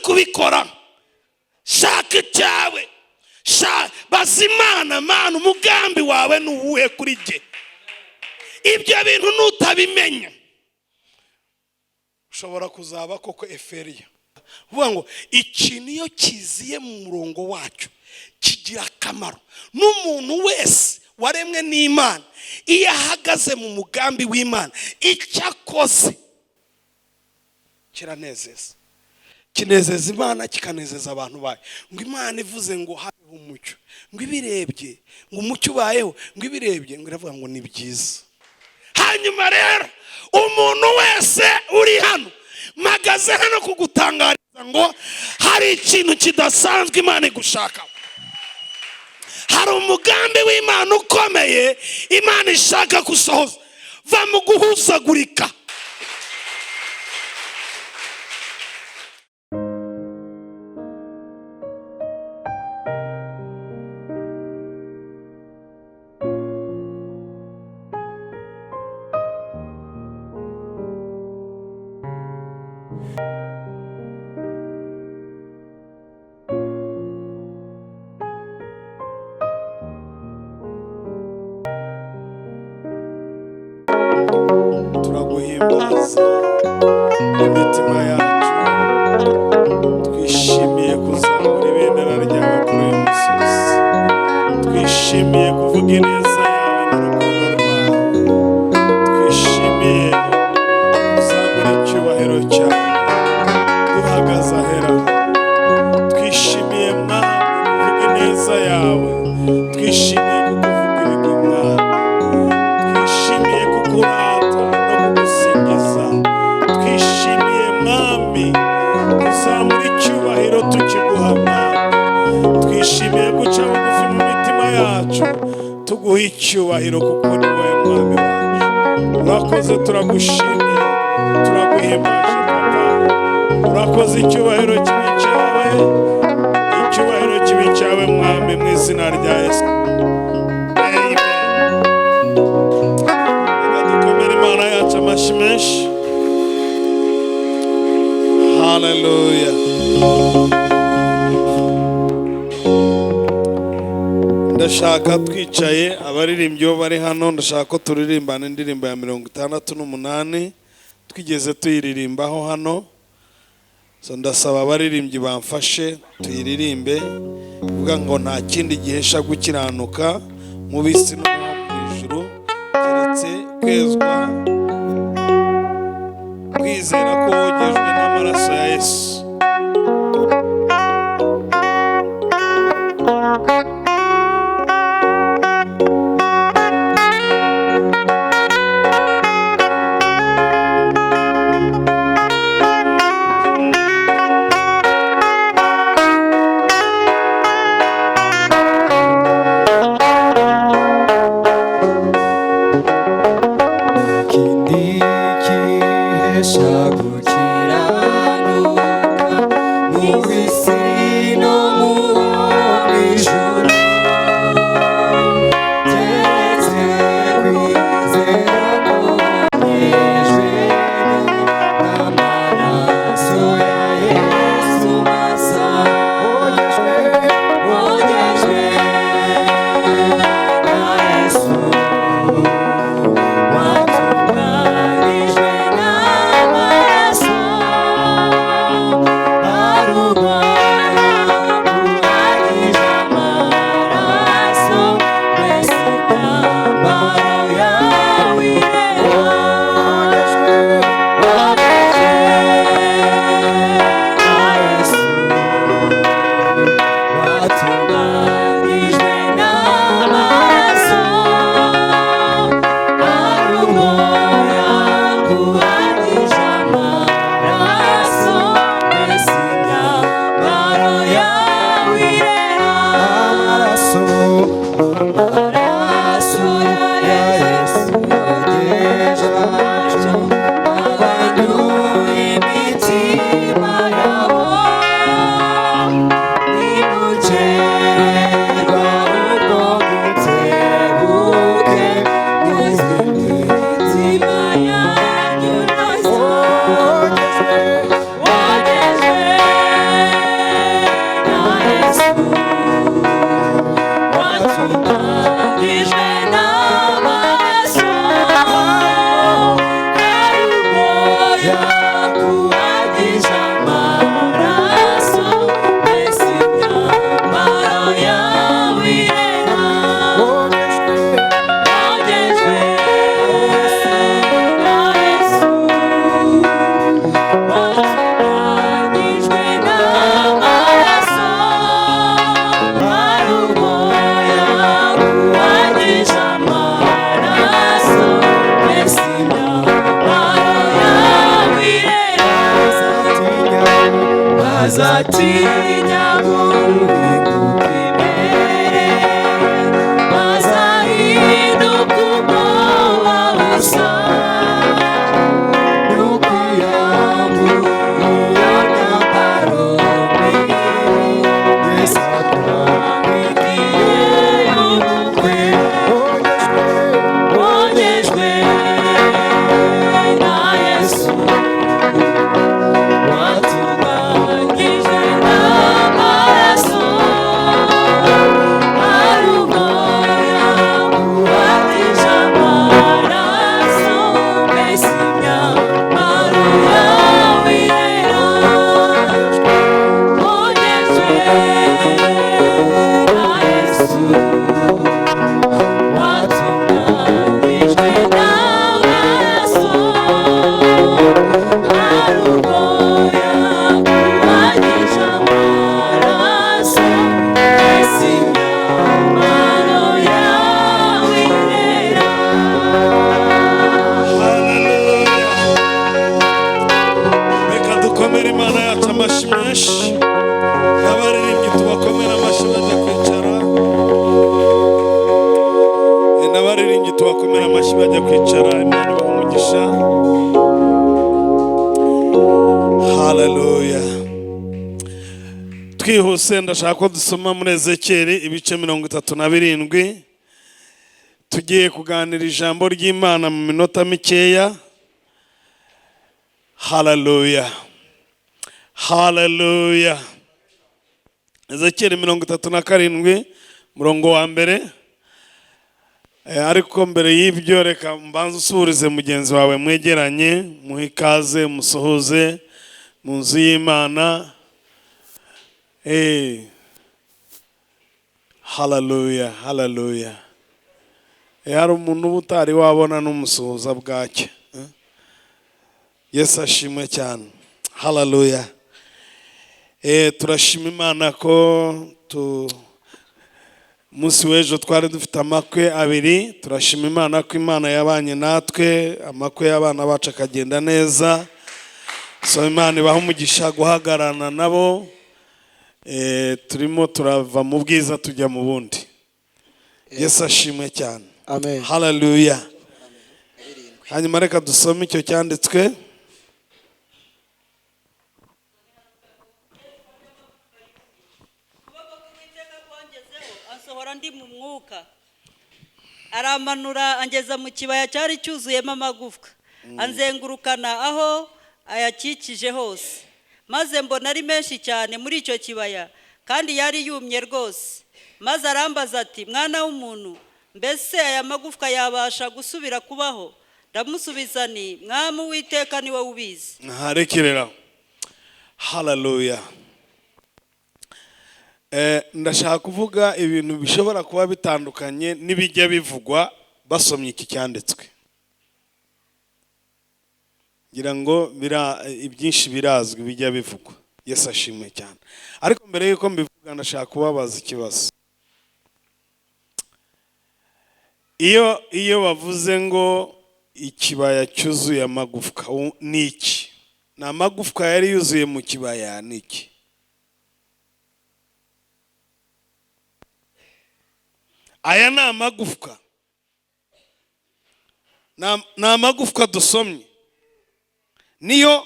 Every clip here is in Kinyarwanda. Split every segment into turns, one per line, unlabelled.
Kubikora, shaka icyawe, baza Imana: "Mana, umugambi wawe ni uwuhe kuri jye?" Ibyo bintu nutabimenya, ushobora kuzaba koko eferiya. Uvuga ngo ikintu iyo kiziye mu murongo wacyo kigira akamaro. N'umuntu wese waremwe n'Imana, iyo ahagaze mu mugambi w'Imana, icyo akoze kiranezeza, kinezeza Imana, kikanezeza abantu bayo. Ngo Imana ivuze ngo habeho umucyo, ngo ibirebye, ngo umucyo ubayeho, ngo ibirebye, ngo iravuga ngo ni byiza. Hanyuma rero, umuntu wese uri hano, mpagaze hano kugutangariza ngo hari ikintu kidasanzwe Imana igushaka. Hari umugambi w'Imana ukomeye Imana ishaka gusohoza. Va mu guhuzagurika. Turaguhimbaza imitima yacu. Twishimiye kuzamura ibendera ryawe kuri uyu musozi. Twishimiye kuvuga ineza yawe n'urukundo rwawe. Twishimiye kuzamura icyubahiro cyawe duhagaze ahera. Twishimiye, Mwami, kuvuga ineza yawe. Twishimiye kukuvuga ibigwi, Mwami. Twishimiye kukurata no kugusingiza. Twishimiye, Mwami, kuzamura icyubahiro tukiguha, Mwami. Twishimiye guca bugufi mu mitima yacu tuguha icyubahiro, kuko ni wowe Mwami wacu. Urakoze, turagushimiye, turaguhimbaje, Papa. Urakoze. Icyubahiro kibe cyawe, icyubahiro kibe cyawe, Mwami, mu izina rya Yesu, amen. Reka dukomere Imana yacu amashyi menshi. Haleluya! Ndashaka twicaye, abaririmbyi bo bari hano, ndashaka ko turirimbana indirimbo ya 68 twigeze tuyiririmbaho hano. So ndasaba abaririmbyi bamfashe tuyiririmbe, kuvuga ngo nta kindi gihesha gukiranuka mu bisi no mu ijuru keretse kwezwa, kwizera ko wogejwe n'amaraso ya Yesu.
Kindi gihesha gukiranuka mu isi no mu ijuru keretse kwizera kogejwe n'amaraso ya Yesu masa, wogejwe, wogejwe na Yesu, watunganijwe n'amaraso. Arubara uhagije amaraso, mbese imyambaro yawe irera. Wogejwe na Yesu, watunganijwe n'amaraso, arubora guhagije amaraso, mbese imyambaro yawe irera.
Amaraso,
Amaraso ya Yesu yogeje abantu imitima yabo. Nimukererwa ubwo mutebuke, muze imitima yanyu neza.
Wogejwe
Wogejwe
Abaririmbyi tubakomera amashyi bajya kwicara. Imana ibahe umugisha. Haleluya. Twihuse, ndashaka ko dusoma muri Ezekiyeli ibice 37. Tugiye kuganira ijambo ry'Imana mu minota mikeya. Haleluya, haleluya. Ezekiyeli 37, murongo wa mbere. Ariko mbere y'ibyo, reka mbanze usuhurize mugenzi wawe mwegeranye, muhe ikaze, musuhuze mu nzu y'Imana. Haleluya, haleluya. Hari umuntu uba utari wabona n'umusuhuza bwacyo, eh? Yesu ashimwe cyane. Haleluya. Turashima Imana ko tu umunsi w'ejo twari dufite amakwe abiri. Turashima Imana ko Imana yabanye natwe, amakwe y'abana bacu akagenda neza. So Imana ibaha umugisha guhagararana nabo. Turimo turava mu bwiza tujya mu bundi. Yesu ashimwe cyane.
Amen.
Haleluya. Hanyuma reka dusome icyo cyanditswe.
Ukuboko k'Uwiteka kwangezeho, ansohora ndi mu mwuka, aramanura angeza mu kibaya cyari cyuzuyemo amagufwa, anzengurukana aho ayakikije hose, maze mbona ari menshi cyane muri icyo kibaya, kandi yari yumye rwose. Maze arambaza ati: "Mwana w'umuntu, mbese aya magufwa yabasha gusubira kubaho?" Ndamusubiza nti: "Mwami Uwiteka, ni wowe ubizi."
Ntarekerera. Haleluya. Ndashaka kuvuga ibintu bishobora kuba bitandukanye n'ibijya bivugwa basomye iki cyanditswe. Ngira ngo ibyinshi birazwi bijya bivugwa. Yesu ashimwe cyane. Ariko mbere y'uko mbivuga, ndashaka kubabaza ikibazo. Iyo bavuze ngo ikibaya cyuzuye amagufwa, ni iki? Ni amagufwa yari yuzuye mu kibaya, ni iki? Aya ni amagufwa, ni amagufwa dusomye, niyo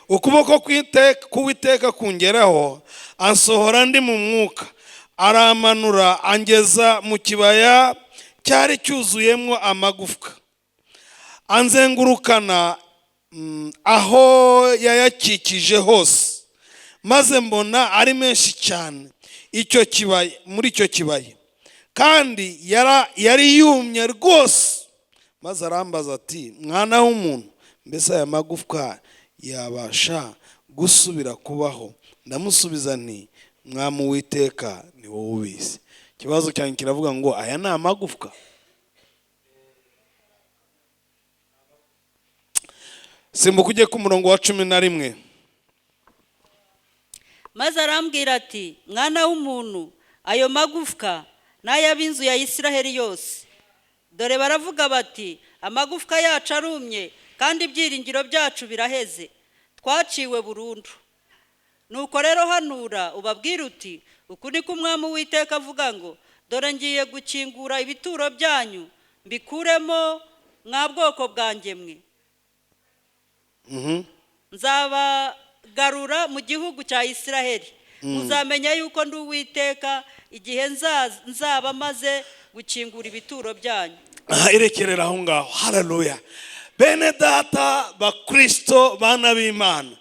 ukuboko k'Uwiteka kungeraho, ansohora ndi mu mwuka, aramanura angeza mu kibaya cyari cyuzuyemo amagufwa, anzengurukana aho yayakikije hose, maze mbona ari menshi cyane icyo kibaya, muri icyo kibaya, kandi yari yumye rwose. Maze arambaza ati: "Mwana w'umuntu, mbese aya magufwa yabasha gusubira kubaho?" Ndamusubiza nti: "Mwami Uwiteka, ni wowe ubizi." Ikibazo cyanjye kiravuga ngo aya ni amagufwa. Simbuka ujye ku murongo wa 11.
Maze arambwira ati: "Mwana w'umuntu, ayo magufwa ni ay'ab'inzu ya Isiraheli yose. Dore baravuga bati: 'Amagufwa yacu arumye, kandi ibyiringiro byacu biraheze, twaciwe burundu.' Nuko rero hanura ubabwire uti: 'Uku niko Umwami Uwiteka avuga ngo: Dore ngiye gukingura ibituro byanyu, mbikuremo mwa bwoko bwanjye mwe. Nzabagarura mu gihugu cya Isiraheli. Muzamenya yuko ndi Uwiteka igihe nzaba maze gukingura ibituro byanyu."
Aha, irekerera aho ngaho. Haleluya. Bene data bakristo, bana b'Imana,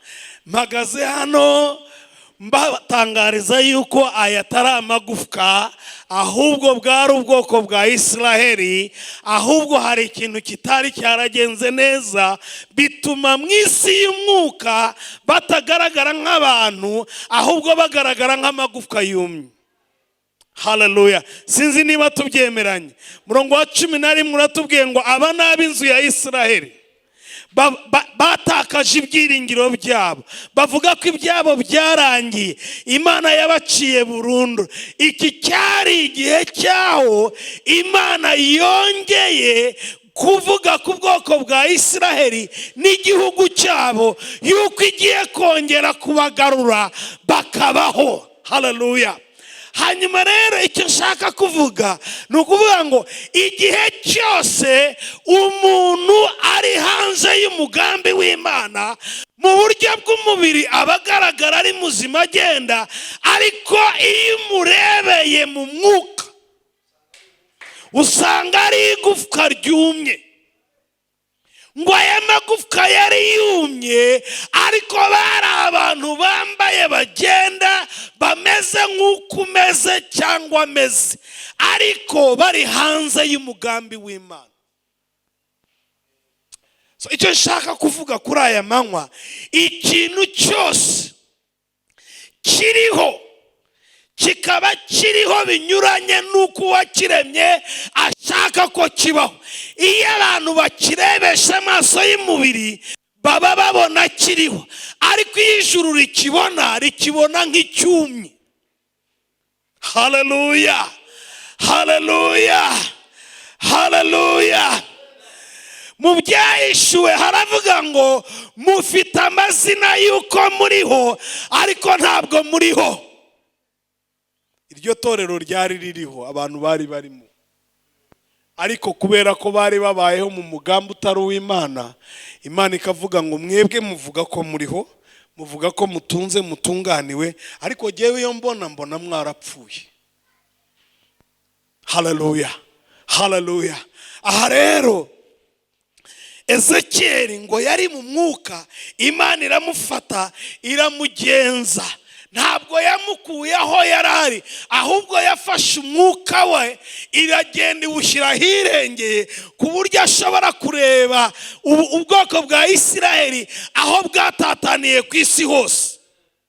mpagaze hano mbatangariza yuko aya atari amagufwa, ahubwo bwari ubwoko bwa Isiraheli. Ahubwo hari ikintu kitari cyaragenze neza, bituma mu isi y'umwuka batagaragara nk'abantu, ahubwo bagaragara nk'amagufwa yumye. Haleluya. Sinzi niba tubyemeranye. Murongo wa 11 uratubwiye ngo aba ni ab'inzu ya Isiraheli batakaje ibyiringiro byabo, bavuga ko ibyabo byarangiye, Imana yabaciye burundu. Iki cyari igihe cyaho Imana yongeye Kuvuga ku bwoko bwa Isiraheli n'igihugu cyabo, yuko igiye kongera kubagarura bakabaho. Haleluya! Hanyuma rero, icyo nshaka kuvuga ni ukuvuga ngo igihe cyose umuntu ari hanze y'umugambi w'Imana mu buryo bw'umubiri, aba agaragara ari muzima, agenda, ariko iyo umurebeye mu mwuka usanga ari igufwa ryumye. Ngo aya magufwa yari yumye, ariko bari abantu bambaye, bagenda, bameze nk'uko umeze cyangwa ameze, ariko bari hanze y'umugambi w'Imana. So, icyo nshaka kuvuga kuri aya manywa, ikintu cyose kiriho kikaba kiriho binyuranye n'uko uwakiremye ashaka ko kibaho, iyo abantu bakirebesha amaso y'umubiri baba babona kiriho, ariko iyo ijuru rikibona, rikibona nk'icyumye. Haleluya, haleluya, haleluya! Mu Byahishuwe haravuga ngo mufite amazina y'uko muriho, ariko ntabwo muriho. Iryo torero ryari ririho, abantu bari barimo, ariko kubera ko bari babayeho mu mugambi utari uw'Imana, Imana ikavuga ngo mwebwe muvuga ko muriho, muvuga ko mutunze, mutunganiwe, ariko jyewe iyo mbona, mbona mwarapfuye. Haleluya, haleluya! Aha rero Ezekiyeli ngo yari mu mwuka, Imana iramufata iramugenza. Ntabwo yamukuye aho yari ari, ahubwo yafashe umwuka we iragenda iwushyira ahirengeye, ku buryo ashobora kureba ubwoko bwa Isiraheli aho bwatataniye ku isi hose.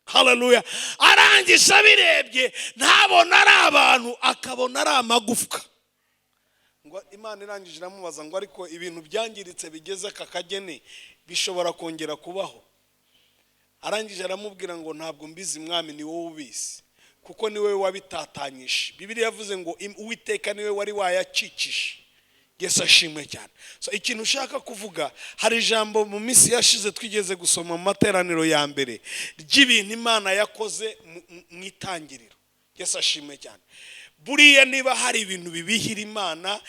Haleluya! Arangije abirebye, ntabona ari abantu, akabona ari amagufwa. Ngo Imana irangije iramubaza ngo ariko ibintu byangiritse bigeze aka kageni bishobora kongera kubaho? Arangije aramubwira ngo ntabwo mbizi, Mwami, ni wowe ubizi, kuko ni wowe wabitatanyije. Bibiliya yavuze ngo Uwiteka niwe wari wayakikije. Yesu ashimwe cyane. So, ikintu ushaka kuvuga, hari ijambo mu minsi yashize twigeze gusoma mu materaniro ya mbere ry'ibintu Imana yakoze mu itangiriro. Yesu ashimwe cyane. Buriya niba hari ibintu bibihira Imana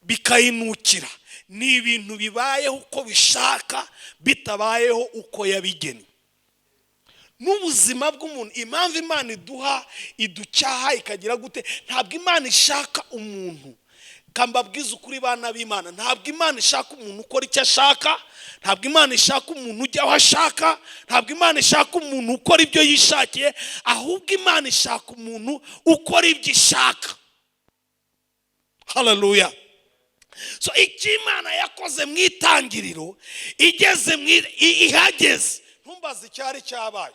bikayinukira, ni ibintu bibayeho uko bishaka, bitabayeho uko yabigennye. N'ubuzima bw'umuntu, impamvu Imana iduha, iducyaha, ikagira gute, ntabwo Imana ishaka umuntu, kambabwiza ukuri bana b'Imana, ntabwo Imana ishaka umuntu ukora icyo ashaka, ntabwo Imana ishaka umuntu ujya aho ashaka, ntabwo Imana ishaka umuntu ukora ibyo yishakiye, ahubwo Imana ishaka umuntu ukora ibyo ishaka. Haleluya! So, icyo Imana yakoze mu itangiriro, igeze ihageze, ntumbaze icyari cyabaye,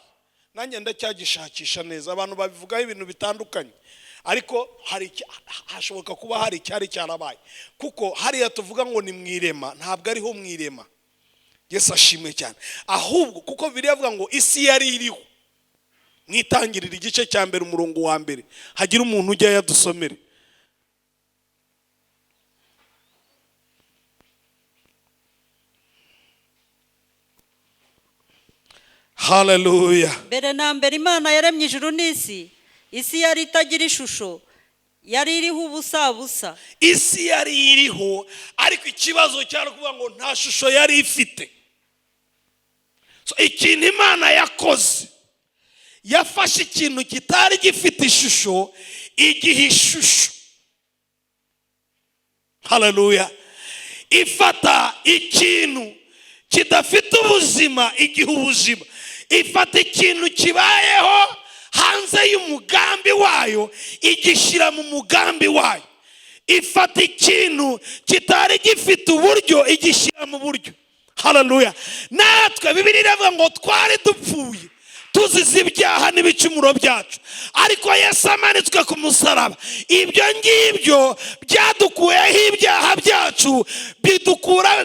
nanjye ndacyagishakisha neza. Abantu babivugaho ibintu bitandukanye, ariko hari hashoboka kuba hari icyari cyarabaye, kuko hariya tuvuga ngo ni mu irema, ntabwo ariho mu irema. Yesu ashimwe cyane. Ahubwo kuko Bibiliya avuga ngo isi yari iriho mu Itangiriro igice cya mbere umurongo wa mbere, hagira umuntu ujya yadusomere. Haleluya!
Mbere na mbere Imana yaremye ijuru n'isi, isi yari itagira ishusho, yari iriho ubusa busa.
Isi yari iriho, ariko ikibazo cyari ukuvuga ngo nta shusho yari ifite. So, ikintu Imana yakoze, yafashe ikintu kitari gifite ishusho igiha ishusho. Haleluya! Ifata ikintu kidafite ubuzima igiha ubuzima. Ifata ikintu kibayeho hanze y'umugambi wayo igishyira mu mugambi wayo. Ifata ikintu kitari gifite uburyo igishyira mu buryo. Haleluya! Natwe Bibiliya iravuga ngo twari dupfuye tuzize ibyaha n'ibicumuro byacu, ariko Yesu amanitswe ku musaraba, ibyo ngibyo byadukuyeho ibyaha byacu,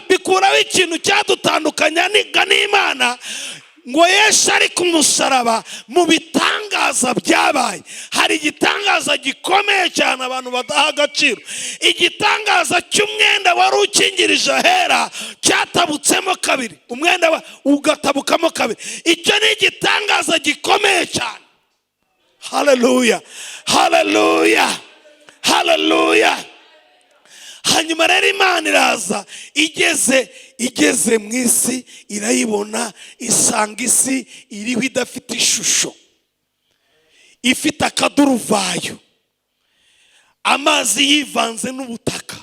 bikuraho ikintu cyadutandukanya n'Imana. Ngo Yesu ari ku musaraba, mu bitangaza byabaye hari igitangaza gikomeye cyane abantu badaha agaciro, igitangaza cy'umwenda wari ukingirije ahera cyatabutsemo kabiri, umwenda ugatabukamo kabiri. Icyo ni igitangaza gikomeye cyane. Haleluya, haleluya, haleluya. Hanyuma rero Imana iraza, igeze mu isi irayibona, isanga isi iriho idafite ishusho, ifite akaduruvayo, amazi yivanze n'ubutaka,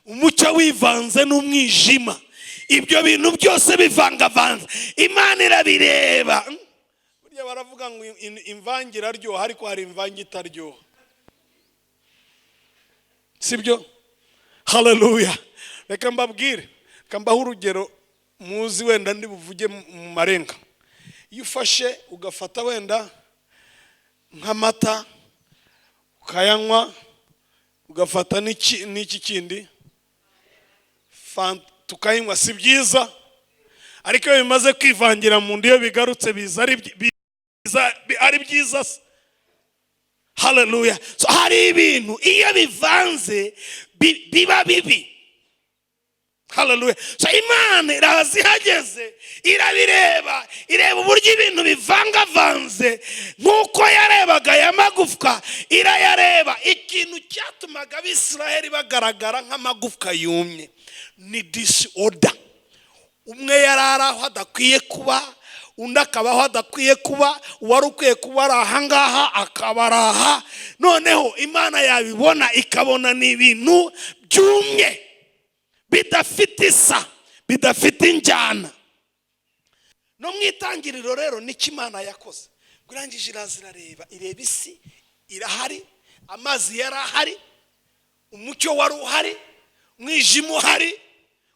umucyo wivanze n'umwijima, ibyo bintu byose bivangavanze. Imana irabireba. Burya baravuga ngo imvange iraryoha, ariko hari imvange itaryoha, sibyo? Haleluya. Reka mbabwire, reka mbahe urugero muzi, wenda ndi buvuge mu marenga. Iyo ufashe, ugafata wenda nk'amata ukayanywa, ugafata n'iki kindi, Fanta, tukayinywa, si byiza? Ariko iyo bimaze kwivangira mu nda, iyo bigarutse biza ari byiza se? Haleluya. So, hari ibintu iyo bivanze biba bibi. Haleluya. So Imana iraza, ihageze irabireba, ireba uburyo ibintu bivangavanze, nk'uko yarebaga aya magufwa irayareba. Ikintu cyatumaga Abisiraheli bagaragara nk'amagufwa yumye ni disorder. Umwe yari ari aho adakwiye kuba, undi akaba aho adakwiye kuba, uwari ukwiye kuba ari ahangaha akaba ari aha. Noneho Imana yabibona ikabona ni ibintu byumye, bidafite isa, bidafite injyana. No mu itangiriro rero nicyo Imana yakoze. Ngo irangije iraza irareba, ireba isi irahari, amazi yari ahari, umucyo wari uhari, umwijima uhari,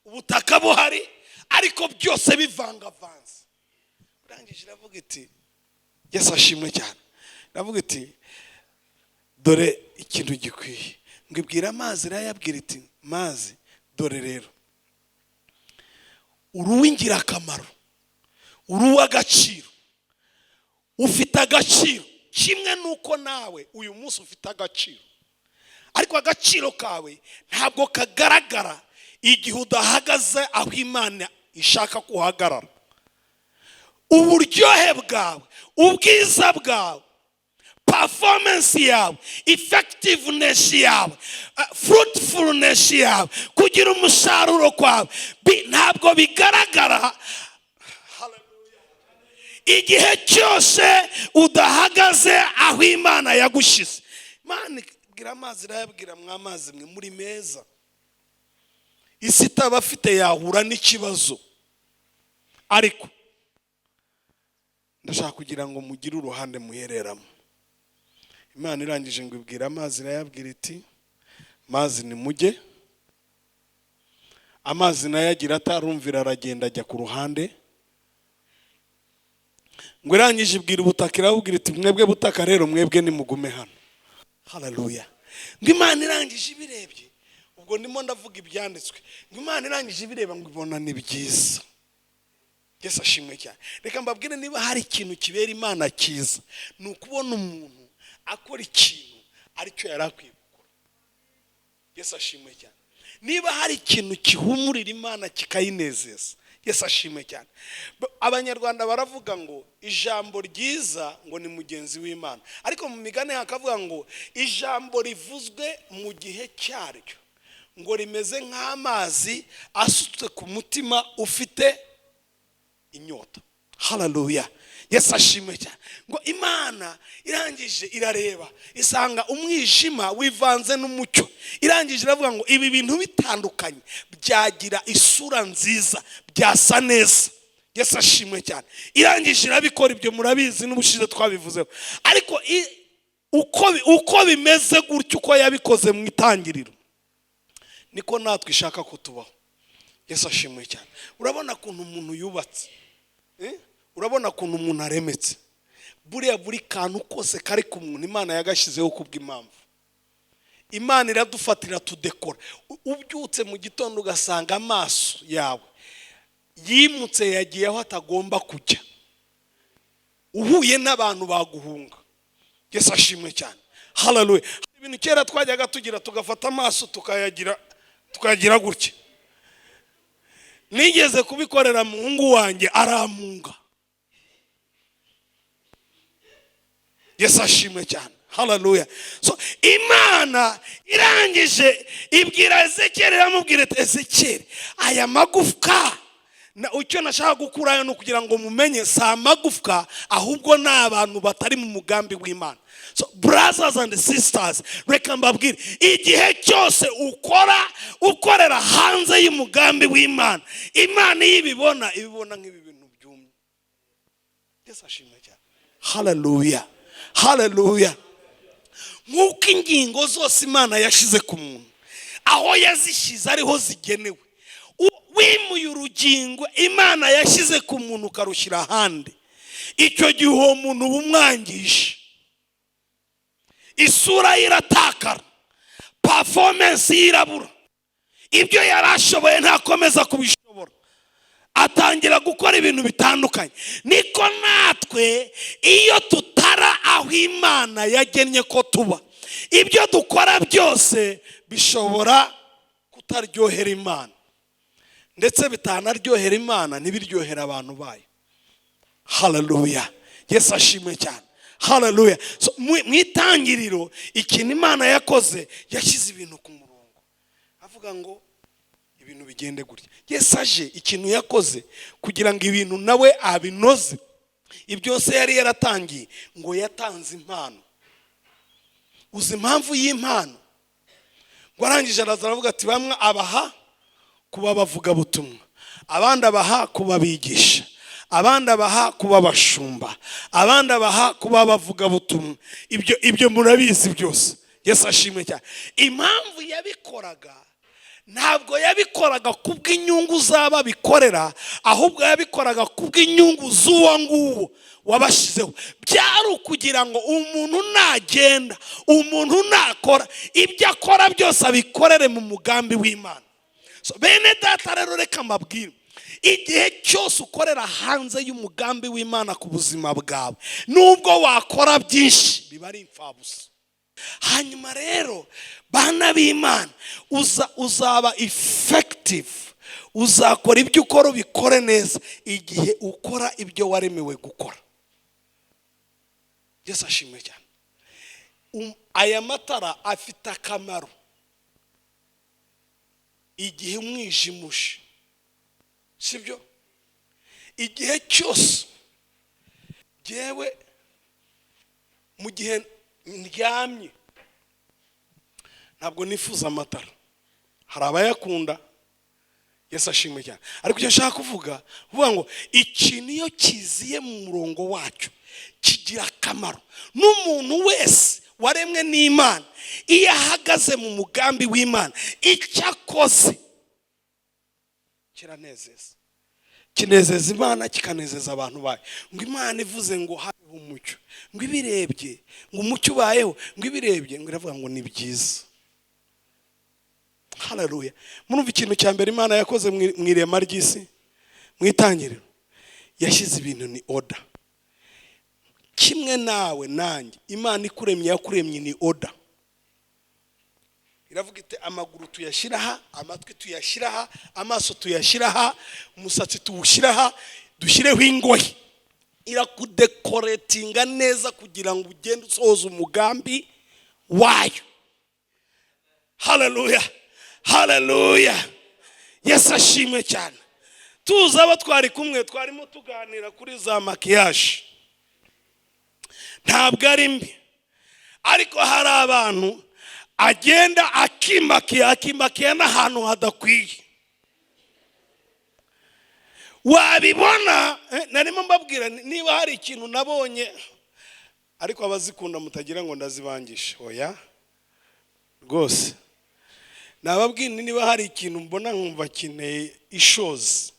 ubutaka buhari, ariko byose bivangavanze. Irangije iravuga iti, Yesu ashimwe cyane, iravuga iti: "Dore ikintu gikwiye." Ngo ibwire amazi, irayabwira iti: "Mazi, dore rero uri uw'ingirakamaro, uri uw'agaciro, ufite agaciro kimwe n'uko nawe uyu munsi ufite agaciro, ariko agaciro kawe ntabwo kagaragara igihe udahagaze aho Imana ishaka ko uhagarara. Uburyohe bwawe, ubwiza bwawe, performance yawe, effectiveness yawe, fruitfulness yawe, kugira umusaruro kwawe ntabwo bigaragara igihe cyose udahagaze aho Imana yagushyize." Imana ibwira amazi, irayabwira: "Mwa amazi mwe, muri meza, isi itaba afite yahura n'ikibazo, ariko ndashaka kugira ngo mugire uruhande muhereramo." Imana irangije ngo ibwira amazi, irayabwira iti: "Mazi, nimujye." Amazi nayo agira atarumvira, aragenda ajya ku ruhande. Ngo irangije ibwira ubutaka, irabubwira iti: "Mwebwe butaka rero, mwebwe nimugume hano." Haleluya. Ngo Imana irangije ibirebye, ubwo ndimo ndavuga ibyanditswe, ngo Imana irangije ibireba ngo ibona ni byiza. Yesu ashimwe cyane. Reka mbabwire, niba hari ikintu kibera Imana cyiza, ni ukubona umuntu akora ikintu aricyo yari akwiye gukora. Yesu ashimwe cyane. Niba hari ikintu gihumurira Imana kikayinezeza, Yesu ashimwe cyane. Abanyarwanda baravuga ngo ijambo ryiza ngo ni mugenzi w'Imana, ariko mu migani hakavuga ngo ijambo rivuzwe mu gihe cyaryo ngo rimeze nk'amazi asutswe ku mutima ufite inyota. Haleluya, Yesu ashimwe cyane. Ngo Imana irangije irareba, isanga umwijima wivanze n'umucyo. Irangije iravuga ngo ibi bintu bitandukanye byagira isura nziza, byasa neza. Yesu ashimwe cyane. Irangije irabikora. Ibyo murabizi, n'ubushize twabivuzeho. Ariko uko bimeze gutyo, uko yabikoze mu itangiriro, niko natwe ishaka ko tubaho. Yesu ashimwe cyane. Urabona ukuntu umuntu yubatse, eh? Urabona ukuntu umuntu aremetse. Buriya buri kantu kose kari ku muntu Imana yagashyizeho kubw'impamvu. Imana iradufatira tudekora. Ubyutse mu gitondo ugasanga amaso yawe yimutse, yagiye aho atagomba kujya. Uhuye n'abantu baguhunga. Yesu ashimwe cyane, haleluya. Ibintu kera twajyaga tugira, tugafata amaso tukayagira gutya. Nigeze kubikorera muhungu wanjye, aramunga. Yesu ashimwe cyane, haleluya. So Imana irangije ibwira Ezekiyeli, iramubwira iti: "Ezekiyeli, aya magufwa na icyo nashaka gukurayo ni ukugira ngo mumenye, si amagufwa, ahubwo ni abantu batari mu mugambi w'Imana." So brothers and sisters, reka mbabwire, igihe cyose ukora, ukorera hanze y'umugambi w'Imana, Imana iyo ibibona, ibibona nk'ibi bintu byumye. Yesu ashimwe cyane, haleluya, haleluya. Nk'uko ingingo zose Imana yashyize ku muntu, aho yazishyize ariho zigenewe, wimuye urugingo Imana yashyize ku muntu ukarushyira ahandi, icyo gihe uwo muntu uba umwangije. Isura ye iratakara, performance ye irabura, ibyo yari ashoboye ntakomeza kubishobora, atangira gukora ibintu bitandukanye. Niko natwe, iyo tutara aho Imana yagennye ko tuba, ibyo dukora byose bishobora kutaryohera Imana, ndetse bitanaryohera Imana, ntibiryohere abantu bayo. Haleluya, Yesu ashimwe cyane, haleluya. So, mu itangiriro, ikintu Imana yakoze, yashyize ibintu ku murongo, avuga ngo ibintu bigende gutya. Yesu aje, ikintu yakoze kugira ngo ibintu nawe abinoze, ibyo se yari yaratangiye, ngo yatanze impano. Uzi impamvu y'impano? Ngo arangije araza aravuga ati: bamwe abaha kuba abavugabutumwa, abandi abaha kuba abigisha, abandi abaha kuba abashumba, abandi abaha kuba abavugabutumwa. Ibyo murabizi byose. Yesu ashimwe cyane. Impamvu yabikoraga, ntabwo yabikoraga kubw'inyungu z'ababikorera, ahubwo yabikoraga kubw'inyungu z'uwo nguwo wabashyizeho. Byari ukugira ngo umuntu nagenda, umuntu nakora, ibyo akora byose abikorere mu mugambi w'Imana. So, bene data rero, reka mbabwire, igihe cyose ukorera hanze y'umugambi w'Imana ku buzima bwawe, nubwo wakora byinshi, biba ari imfabusa. Hanyuma rero, bana b'Imana, uzaba effective, uzakora ibyo ukora ubikore neza igihe ukora ibyo waremewe gukora. Yesu ashimwe cyane. Aya matara afite akamaro igihe umwijima uje, sibyo? Igihe cyose jyewe mu gihe ndyamye, ntabwo nifuza amatara. Hari abayakunda, Yesu ashimwe cyane. Ariko icyo nshaka kuvuga ngo ikintu iyo kiziye mu murongo wacyo kigira akamaro. N'umuntu wese waremwe n'Imana, iyo ahagaze mu mugambi w'Imana, icyo akoze kiranezeza, kinezeza Imana, kikanezeza abantu bayo. Ngo Imana ivuze ngo habeho umucyo, ngo ibirebye, ngo umucyo ubayeho, ngo ibirebye, ngo iravuga ngo ni byiza. Haleluya. Murumva, ikintu cya mbere Imana yakoze mu irema ry'isi, mu itangiriro, yashyize ibintu in order. Kimwe nawe nanjye, Imana ikuremye, yakuremye in order. Iravuga iti: amaguru tuyashyira aha, amatwi tuyashyira aha, amaso tuyashyira aha, umusatsi tuwushyira aha, dushyireho ingohe. Irakudekoretinga neza kugira ngo ugende usohoza umugambi wayo. Haleluya, haleluya, Yesu ashimwe cyane. Tuzi abo twari kumwe, twarimo tuganira kuri za maquillage. Ntabwo ari mbi, ariko hari abantu agenda akimakiya, akimakiya n'ahantu hadakwiye, wabibona. Narimo mbabwira niba hari ikintu nabonye, ariko abazikunda mutagira ngo ndazibangishe, oya rwose. Nababwira, niba hari ikintu mbona nkumva kineye ishozi,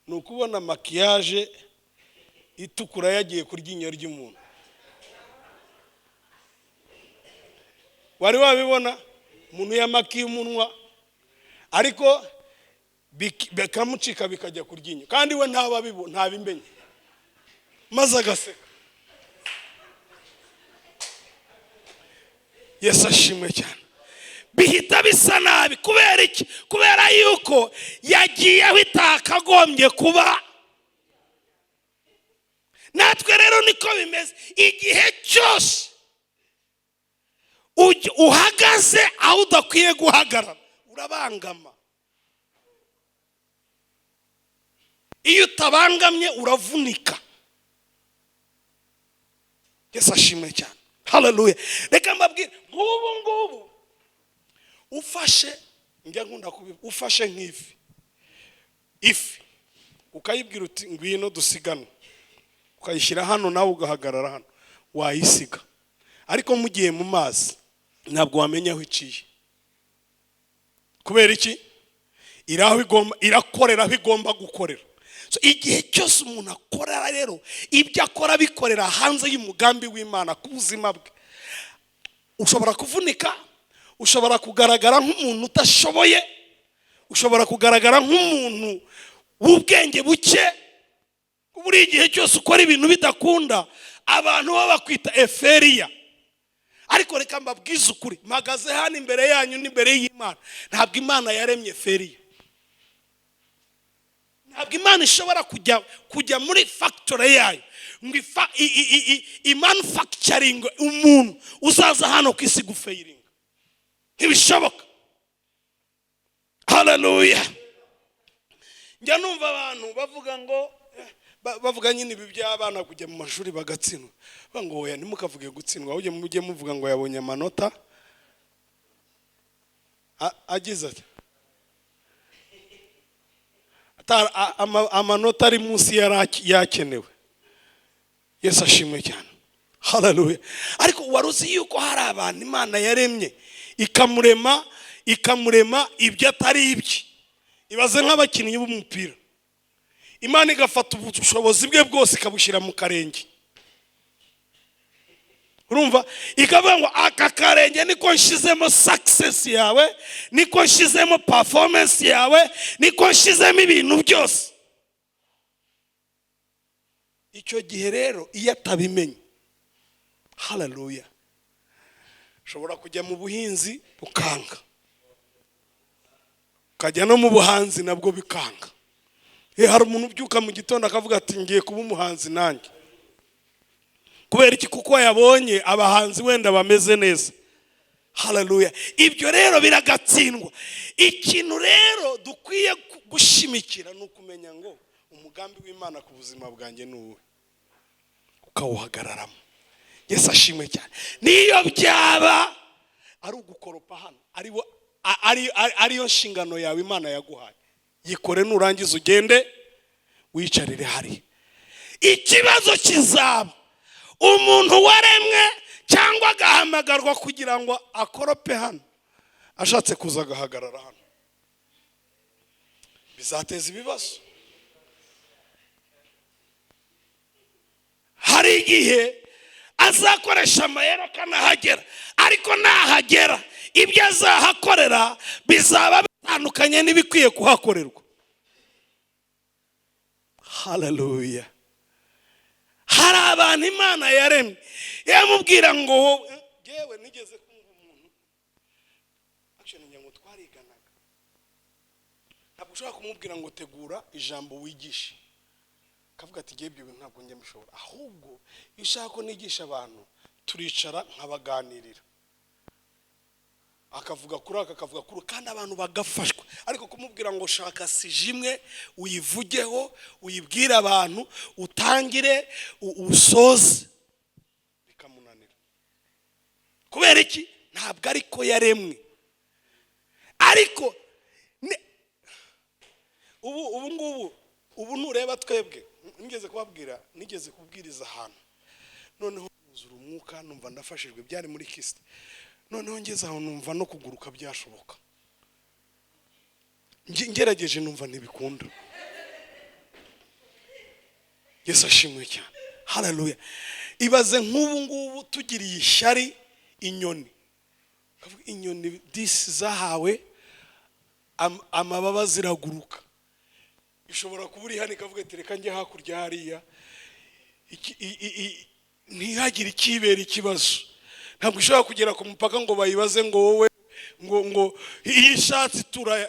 ni ukubona maquillage itukura yagiye ku ryinyo ry'umuntu. Wari wabibona umuntu yamakiye umunwa, ariko bikamucika bikajya ku ryinyo, kandi we ntabimenye? Maze agaseka. Yesu ashimwe cyane. Bihita bisa nabi. Kubera iki? Kubera yuko yagiye aho itakagombye kuba. Natwe rero niko bimeze. Igihe cyose uhagaze aho udakwiye guhagarara, urabangama. Iyo utabangamye uravunika. Yesu ashimwe cyane. Haleluya. Reka mbabwire, nk'ubu ngubu ufashe, njya nkunda kubivuga, ufashe nk'ifi, ifi ukayibwira uti ngwino dusigane, ukayishyira hano nawe ugahagarara hano, wayisiga. Ariko mugiye mu mazi ntabwo wamenya aho iciye. Kubera iki? Iraho igomba, irakorera aho igomba gukorera. So, igihe cyose umuntu akora rero ibyo akora bikorera hanze y'umugambi w'Imana ku buzima bwe, ushobora kuvunika, ushobora kugaragara nk'umuntu udashoboye, ushobora kugaragara nk'umuntu w'ubwenge buke. Buri gihe cyose ukora ibintu bidakunda, abantu baba bakwita eferiya. Ariko reka mbabwize ukuri, mpagaze hano imbere yanyu n'imbere y'Imana, ntabwo Imana yaremye feriya. Ntabwo Imana ishobora kujya muri factory yayo ngo imanufacturing umuntu uzaza hano ku isi gufailinga. Ntibishoboka. Haleluya. Njya numva abantu bavuga ngo bavuga nyine ibi by'abana kujya mu mashuri bagatsindwa. Bavuga ngo oya, ntimukavuge gutsindwa, ahubwo mujye muvuga ngo yabonye amanota agize ati amanota ari munsi yakenewe. Yesu ashimwe cyane. Haleluya. Ariko wari uzi yuko hari abantu Imana yaremye ikamurema ibyo atari ibye. Ibaze nk'abakinnyi b'umupira, Imana igafata ubushobozi bwe bwose ikabushyira mu karenge. Urumva, ikavuga ngo aka karenge niko nshizemo success yawe, niko nshizemo performance yawe, niko nshizemo ibintu byose. Icyo gihe rero iyo atabimenye, haleluya, ushobora kujya mu buhinzi bukanga, ukajya no mu buhanzi nabwo bikanga. Hari umuntu ubyuka mu gitondo akavuga ati ngiye kuba umuhanzi nanjye. Kubera iki? Kuko yabonye abahanzi wenda bameze neza. Haleluya. Ibyo rero biragatsindwa. Ikintu rero dukwiye gushimikira ni ukumenya ngo umugambi w'Imana ku buzima bwanjye ni uwuhe, ukawuhagararamo. Yesu ashimwe cyane. Niyo byaba ari ugukoropa hano, ariyo nshingano yawe Imana yaguhaye, yikore nurangiza ugende wicarire hariya. Ikibazo kizaba umuntu waremwe cyangwa agahamagarwa kugira ngo akorope hano, ashatse kuza agahagarara hano, bizateza ibibazo. Hari igihe azakoresha amayeri akanahagera, ariko nahagera ibyo azahakorera bizaba bitandukanye n'ibikwiye kuhakorerwa. Haleluya. Hari abantu Imana yaremye yamubwira ngo yewe nigeze kumva umuntu, actually ngira ngo twariganaga, ntabwo ushobora kumubwira ngo tegura ijambo wigishe, akavuga ati ngiye ibyo bintu ntabwo njya mbishobora. Ahubwo iyo ushaka ko nigisha abantu turicara nkabaganirira, akavuga kuri aka, akavuga kuri, kandi abantu bagafashwa. Ariko kumubwira ngo shaka sijimwe uyivugeho, uyibwire abantu, utangire usoze, bikamunanira. Kubera iki? Ntabwo ariko yaremwe. Ariko ubu ngubu, ubu nureba twebwe, nigeze kubabwira, nigeze kubwiriza ahantu, noneho nuzura umwuka numva ndafashijwe, byari muri Kristo. Noneho ngeze aho numva no kuguruka byashoboka, ngerageje numva ntibikunda. Yesu ashimwe cyane. Haleluya. Ibaze nk'ubu ngubu tugiriye ishyari inyoni, kavuga inyoni disi zahawe amababa ziraguruka, ishobora kuba uri hano ikavuga ati reka njye hakurya hariya, Ntihagire ikibera ikibazo. Ntabwo ishobora kugera ku mupaka ngo bayibaze ngo wowe ngo iyo ishatse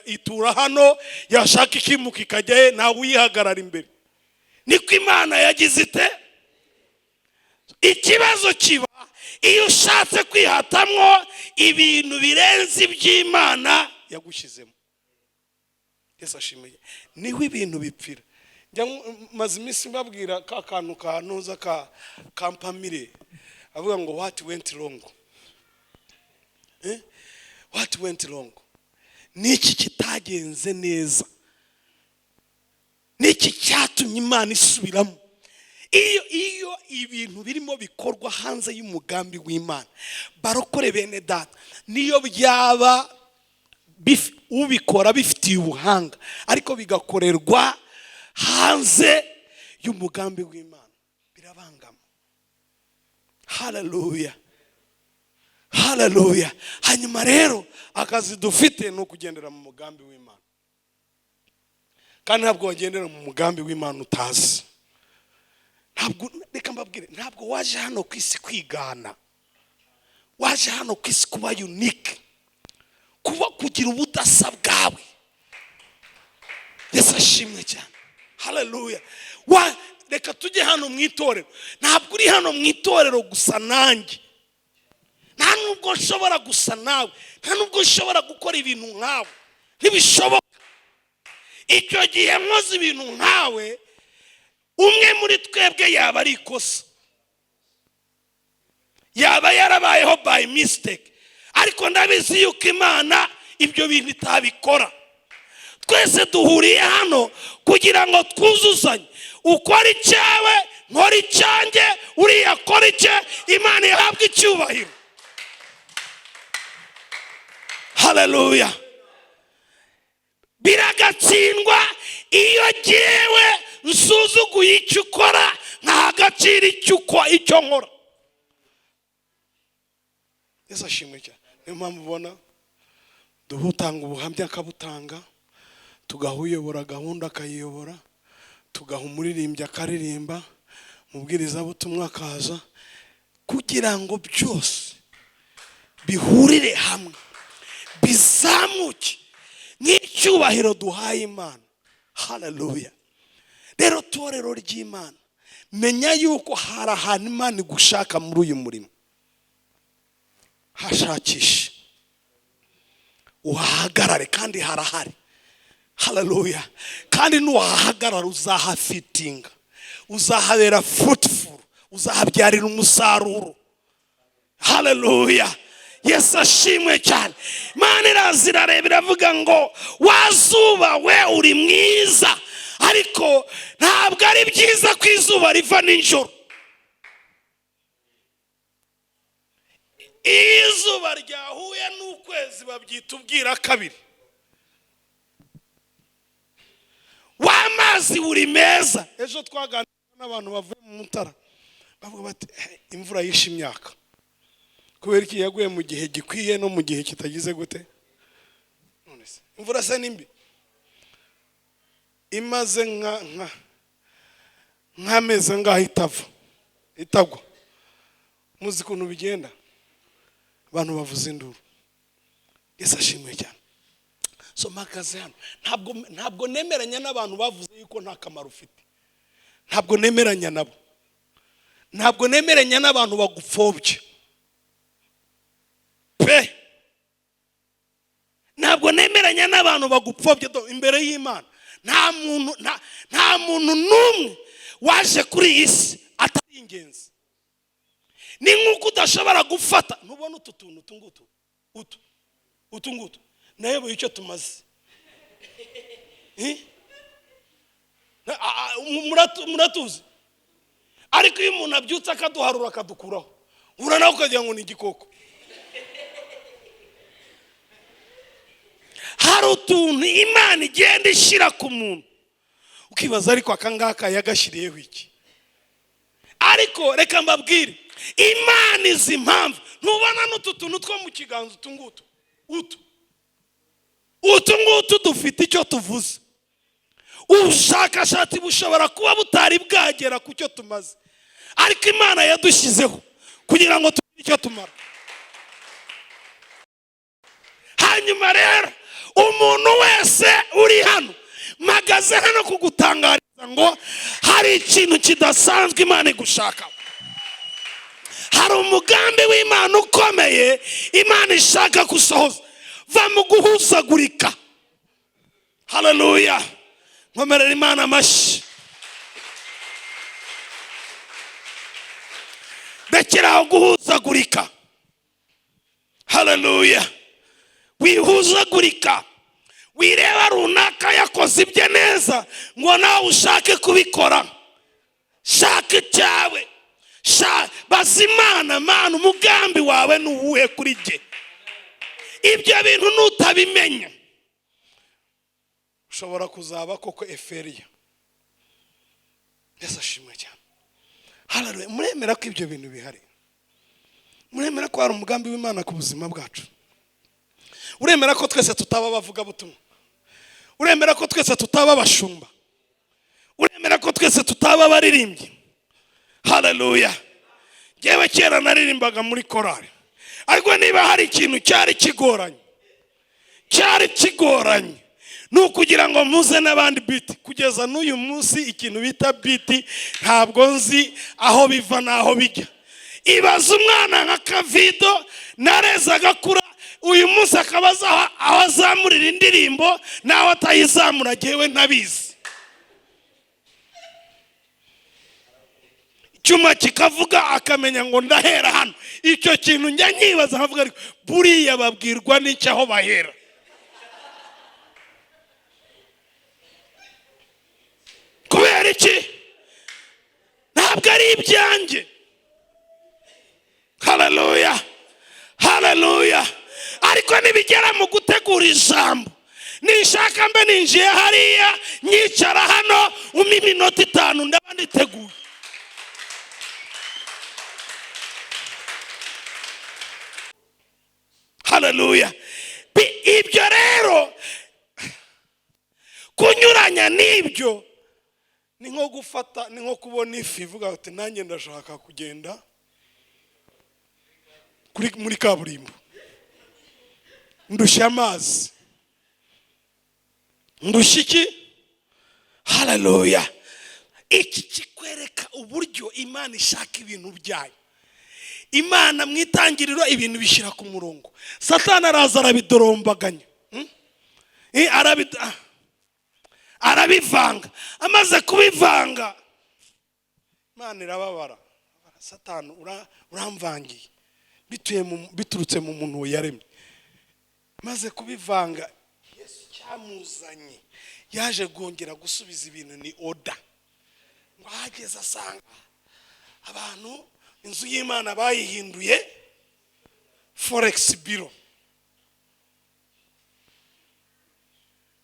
itura hano, yashaka ikimuka ikajya he, ntawe uyihagarara imbere. Niko Imana yagize ite. Ikibazo kiba iyo ushatse kwihatamwo ibintu birenze iby'Imana yagushyizemo. Yesu ashimiye. Niho ibintu bipfira. Njya maze iminsi mbabwira ka kantu ka ntuza ka kampamire avuga ngo "What went wrong?" Eh? What went wrong? Niki kitagenze neza? Niki cyatumye Imana isubiramo? Iyo ibintu birimo bikorwa hanze y'umugambi w'Imana, barokore bene data, niyo byaba ubikora bifitiye ubuhanga, ariko bigakorerwa hanze y'umugambi w'Imana, birabangama. Haleluya, haleluya. Hanyuma rero akazi dufite ni ukugendera mu mugambi w'Imana, kandi ntabwo wagendera mu mugambi w'Imana utazi. Ntabwo, reka mbabwire, ntabwo waje hano ku isi kwigana. Waje hano ku isi kuba unique, kuba kugira ubudasa bwawe. Yesu ashimwe cyane. Haleluya. Wa reka tujye hano mu itorero. Ntabwo uri hano mu itorero gusa nanjye, nta nubwo nshobora gusa nawe, nta nubwo nshobora gukora ibintu nkawe, ntibishoboka. Icyo gihe nkoze ibintu nkawe, umwe muri twebwe yaba ari ikosa, yaba yarabayeho by mistake. Ariko ndabizi yuko Imana ibyo bintu itabikora. Twese duhuriye hano kugira ngo twuzuzanye. Ukora icyawe, nkora icyanjye, uriya akora icye, Imana ihabwe icyubahiro. Haleluya. Biragatsindwa iyo jyewe nsuzuguye icyo ukora, nkaha agaciro icyo nkora. Yesu ashimwe cyane. Niyo mpamvu ubona duha utanga ubuhamya akabutanga, tugaha uyobora gahunda akayiyobora, tugaha umuririmbyi akaririmba, umubwirizabutumwa akaza, kugira ngo byose bihurire hamwe, bizamuke nk'icyubahiro duhaye Imana. Haleluya. Rero torero ry'Imana, menya yuko hari ahantu Imana igushaka muri uyu murimo. Hashakishe, uhahagarare, kandi harahari. Haleluya. Kandi nuhahagarara uzahafitinga, uzahabera fruitful, uzahabyarira umusaruro. Haleluya. Yesu ashimwe cyane. Imana iraza irareba, iravuga ngo wazuba we, uri mwiza, ariko ntabwo ari byiza ko izuba riva nijoro. Iyo izuba ryahuye n'ukwezi babyita ubwira kabiri. W'amazi uri meza. Ejo twaganiriye n'abantu bavuye mu Mutara, bavuga bati imvura yishe imyaka kubera iki? Yaguye mu gihe gikwiye no mu gihe kitagize gute. None se imvura se ni mbi? Imaze nk'amezi angahe itava, itagwa? Muzi ukuntu bigenda, abantu bavuza induru. Yesu ashimwe cyane. So mpagaze hano, ntabwo nemeranya n'abantu bavuze yuko nta kamaro ufite. Ntabwo nemeranya nabo. Ntabwo nemeranya n'abantu bagupfobya pe. Ntabwo nemeranya n'abantu bagupfobya. Imbere y'Imana nta muntu n'umwe waje kuri iyi si atari ingenzi. Ni nk'uko udashobora gufata, ntubona utu tuntu, utu ngutu, utu ngutu, nayoboye icyo tumaze. Eh? Muratuzi. Ariko iyo umuntu abyutse akaduharura akadukuraho, uhura nawe ukagira ngo ni igikoko. Hari utuntu Imana igenda ishyira ku muntu, ukibaza ariko aka ngaka yagashyiriyeho iki? Ariko reka mbabwire, Imana izi impamvu. Ntubona n'utu tuntu two mu kiganza, utu ngutu, utu ngutu dufite icyo tuvuze. Ubushakashatsi bushobora kuba butari bwagera ku cyo tumaze. Ariko Imana yadushyizeho kugira ngo tugire icyo tumara. Hanyuma rero umuntu wese uri hano, mpagaze hano kugutangariza ngo hari ikintu kidasanzwe Imana igushaka. Hari umugambi w'Imana ukomeye Imana ishaka gusohoza. Va mu guhuzagurika. Haleluya! Nkomerera Imana amashyi. Rekeraho guhuzagurika. Haleluya! Wihuzagurika, wireba runaka yakoze ibye neza ngo nawe ushake kubikora. Shaka icyawe, baza Imana: Mana, umugambi wawe ni uwuhe kuri jye? Ibyo bintu nutabimenya ushobora kuzaba koko eferiya. Yesu ashimwe cyane. Haleluya! Muremera ko ibyo bintu bihari? Muremera ko hari umugambi w'Imana ku buzima bwacu? Uremera ko twese tutaba abavugabutumwa? Uremera ko twese tutaba abashumba? Uremera ko twese tutaba abaririmbyi? Haleluya! Ngewe kera naririmbaga muri korari, ariko niba hari ikintu cyari kigoranye, cyari kigoranye ni ukugira ngo mpuze n'abandi beat. Kugeza n'uyu munsi ikintu bita beat ntabwo nzi aho biva n'aho bijya. Ibaza umwana nka Kavido nareze agakura, uyu munsi akaba azi aho azamurira indirimbo n'aho atayizamura, jyewe ntabizi. Icyuma kikavuga akamenya ngo ndahera hano. Icyo kintu njya nkibaza nkavuga, ariko buriya babwirwa n'icyo aho bahera? Kubera iki? Ntabwo ari ibyanjye. Haleluya, haleluya! Ariko nibigera mu gutegura ijambo, nishaka mbe ninjiye hariya nyicara hano umpa iminota 5 ndaba niteguye. Haleluya! Ibyo rero kunyuranya n'ibyo ni nko gufata, ni nko kubona ifi ivuga ati nanjye ndashaka kugenda muri kaburimbo, ndushya amazi, ndushya iki? Haleluya! Iki kikwereka uburyo Imana ishaka ibintu byayo. Imana mu itangiriro ibintu bishyira ku murongo, Satani araza arabidorombaganya, arabivanga. Amaze kubivanga Imana irababara. Satani uramvangiye biturutse mu muntu yaremye. Maze kubivanga, Yesu cyamuzanye yaje kongera gusubiza ibintu ni oda. Ngo ahageze asanga abantu inzu y'Imana bayihinduye forex bureau.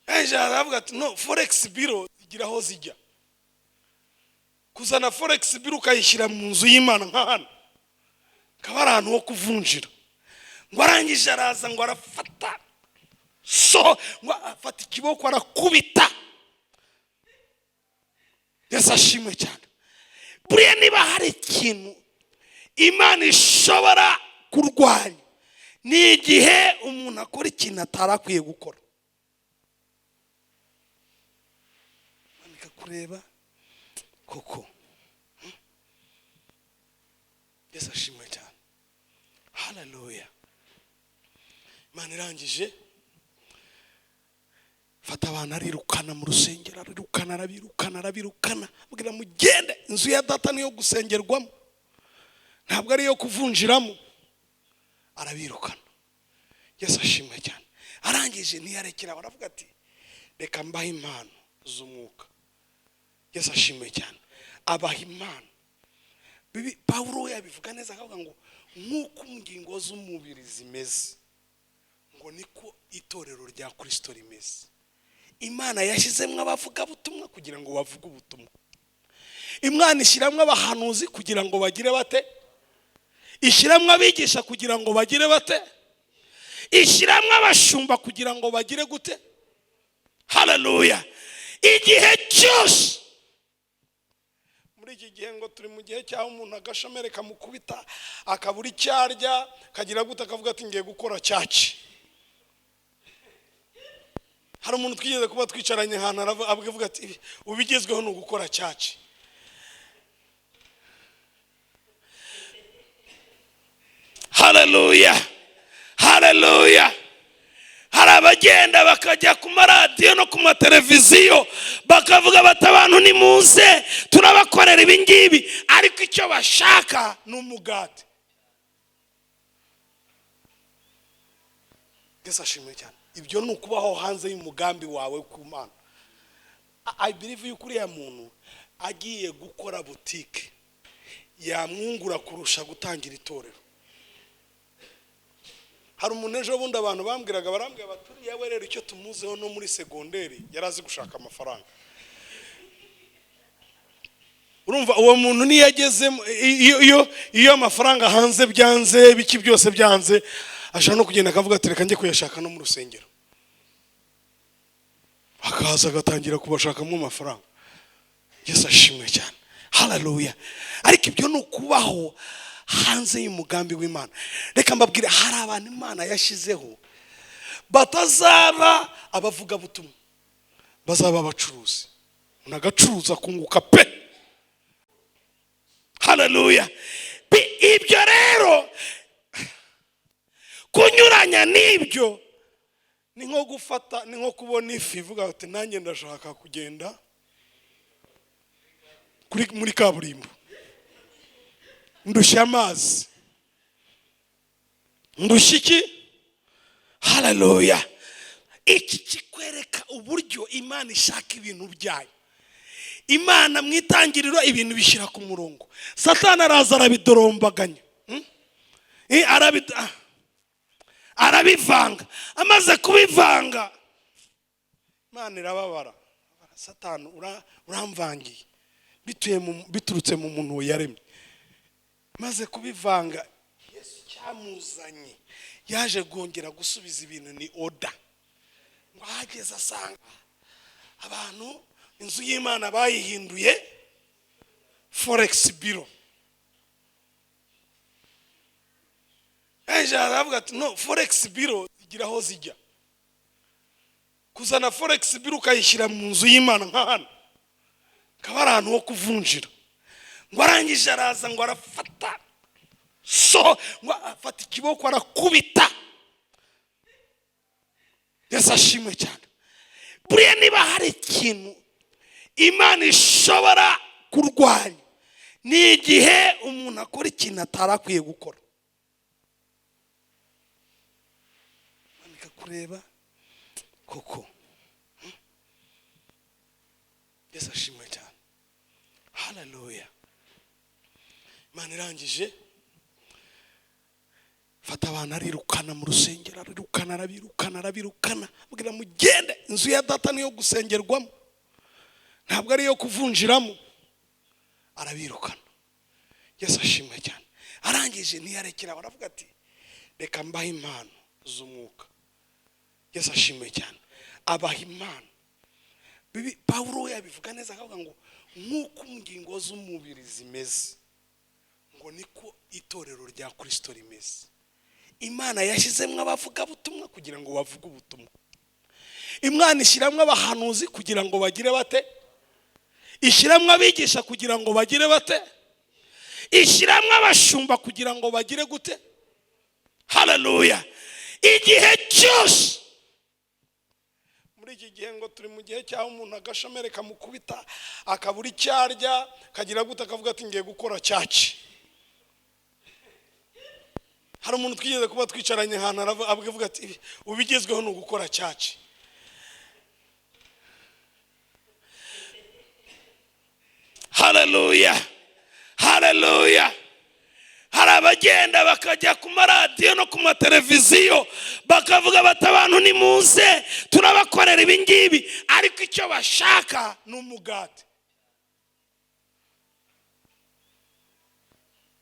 Ejo aravuga ati no, forex bureau zigira aho zijya. Kuzana forex bureau ukayishyira mu nzu y'Imana nka hano, akaba ari ahantu ho kuvunjira. Ngo arangije araza ngo arafata so, ngo afata ikiboko arakubita. Yesu ashimwe cyane. Buriya niba hari ikintu Imana ishobora kurwanya, ni igihe umuntu akora ikintu atari akwiye gukora. Imana ikakureba koko. Yesu ashimwe cyane. Haleluya! Imana irangije fata abantu arirukana mu rusengero, arirukana, arabirukana, arabirukana, abwira mugende, inzu ya data niyo gusengerwamo, ntabwo ari iyo kuvunjiramo. Arabirukana. Yesu ashimwe cyane. Arangije ntiyarekera, baravuga ati reka mbahe impano z'umwuka. Yesu ashimwe cyane. Abaha impano. Pawulo we yabivuga neza akavuga ngo nk'uko ingingo z'umubiri zimeze, ngo niko itorero rya Kristo rimeze. Imana yashyizemo abavugabutumwa kugira ngo bavuge ubutumwa. Imana ishyiramo abahanuzi kugira ngo bagire bate? Ishyiramo abigisha kugira ngo bagire bate? Ishyiramo abashumba kugira ngo bagire gute? Haleluya! Igihe cyose Muri iki gihe ngo turi mu gihe cy'aho umuntu agashomere kamukubita, akabura icyo arya, akagira gute, akavuga ati ngiye gukora church. Hari umuntu twigeze kuba twicaranye ahantu, avuga ati ubigezweho ni ugukora church. Haleluya, haleluya. Hari abagenda bakajya ku maradiyo no ku mateleviziyo bakavuga bati abantu nimuze turabakorera ibi ngibi, ariko icyo bashaka ni umugati. Yesu ashimwe cyane. Ibyo ni ukubaho hanze y'umugambi wawe ku Mana. I believe yuko uriya muntu agiye gukora butike yamwungura kurusha gutangira itorero. Hari umuntu ejo bundi abantu bambwiraga, barambwira bati uriya we rero icyo tumuzeho no muri segonderi yari azi gushaka amafaranga. Urumva uwo muntu niyo agezemo, iyo amafaranga hanze byanze, biki byose byanze, ashobora no kugenda akavuga ati reka njye kuyashaka no mu rusengero, akaza agatangira kubashakamo amafaranga. Yesu ashimwe cyane, haleluya. Ariko ibyo ni ukubaho hanze y'umugambi w'Imana. Reka mbabwire, hari abantu Imana yashyizeho batazaba abavugabutumwa, bazaba abacuruzi. Umuntu agacuruza akunguka pe, haleluya. Ibyo rero kunyuranya n'ibyo ni nko gufata, ni nko kubona ifi ivuga ati nanjye ndashaka kugenda muri kaburimbo, ndushya amazi, ndushya iki? Haleluya. Iki kikwereka uburyo Imana ishaka ibintu byayo. Imana mu itangiriro ibintu bishyira ku murongo, Satani araza arabidorombaganya, arabivanga. Amaze kubivanga Imana irababara. Satani uramvangiye biturutse mu muntu yaremye. Maze kubivanga, Yesu cyamuzanye yaje kongera gusubiza ibintu ni oda. Ngo ahageze asanga abantu inzu y'Imana bayihinduye forex bureau. Ejo aravuga ati no, forex bureau zigira aho zijya. Kuzana forex bureau ukayishyira mu nzu y'Imana nka hano, akaba ari ahantu ho kuvunjira. Ngo arangije araza ngo arafata so, ngo afata ikiboko arakubita. Yesu ashimwe cyane. Buriya niba hari ikintu Imana ishobora kurwanya, ni igihe umuntu akora ikintu atarakwiye gukora. Imana ikakureba koko. Yesu ashimwe cyane, haleluya. Imana irangije fata abantu arirukana mu rusengero, arirukana, arabirukana, arabirukana, abwira mugende, inzu ya data niyo gusengerwamo, ntabwo ari iyo kuvunjiramo. Arabirukana. Yesu ashimwe cyane. Arangije ntiyarekera, baravuga ati reka mbahe impano z'umwuka. Yesu ashimwe cyane, abaha impano. Pawulo we yabivuga neza akavuga ngo nk'uko ingingo z'umubiri zimeze, ngo niko itorero rya Kristo rimeze. Imana yashyizemo abavugabutumwa kugira ngo bavuge ubutumwa. Imana ishyiramo abahanuzi kugira ngo bagire bate, ishyiramo abigisha kugira ngo bagire bate, ishyiramo abashumba kugira ngo bagire gute. Haleluya. Igihe cyose muri iki gihe ngo turi mu gihe cy'aho umuntu agashomere kamukubita, akabura icyo arya, akagira gute, akavuga ati ngiye gukora church. Hari umuntu twigeze kuba twicaranye ahantu, avuga ati ubigezweho ni ugukora church. Haleluya, haleluya. Hari abagenda bakajya ku maradiyo no ku mateleviziyo bakavuga bati abantu nimuze turabakorera ibi ngibi, ariko icyo bashaka ni umugati.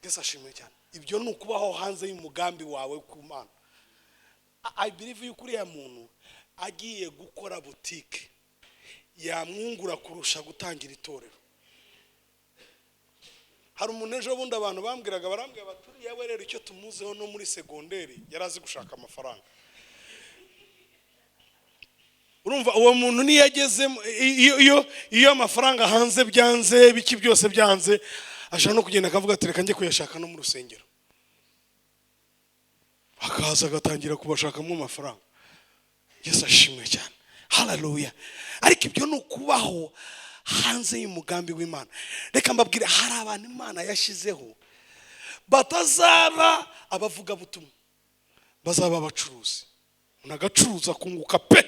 Yesu ashimwe cyane. Ibyo ni ukubaho hanze y'umugambi wawe ku Mana. I believe yuko uriya muntu agiye gukora butike yamwungura kurusha gutangira itorero. Hari umuntu ejo bundi abantu bambwiraga, barambwira bati uriya we rero icyo tumuzeho no muri segonderi yari azi gushaka amafaranga. Urumva uwo muntu niyo agezemo, iyo amafaranga hanze byanze, biki byose byanze, ashobora no kugenda akavuga ati reka njye kuyashaka no mu rusengero, akaza agatangira kubashakamo amafaranga. Yesu ashimwe cyane, haleluya. Ariko ibyo ni ukubaho hanze y'umugambi w'Imana. Reka mbabwire, hari abantu Imana yashyizeho batazaba abavugabutumwa, bazaba abacuruzi. Umuntu agacuruza akunguka pe.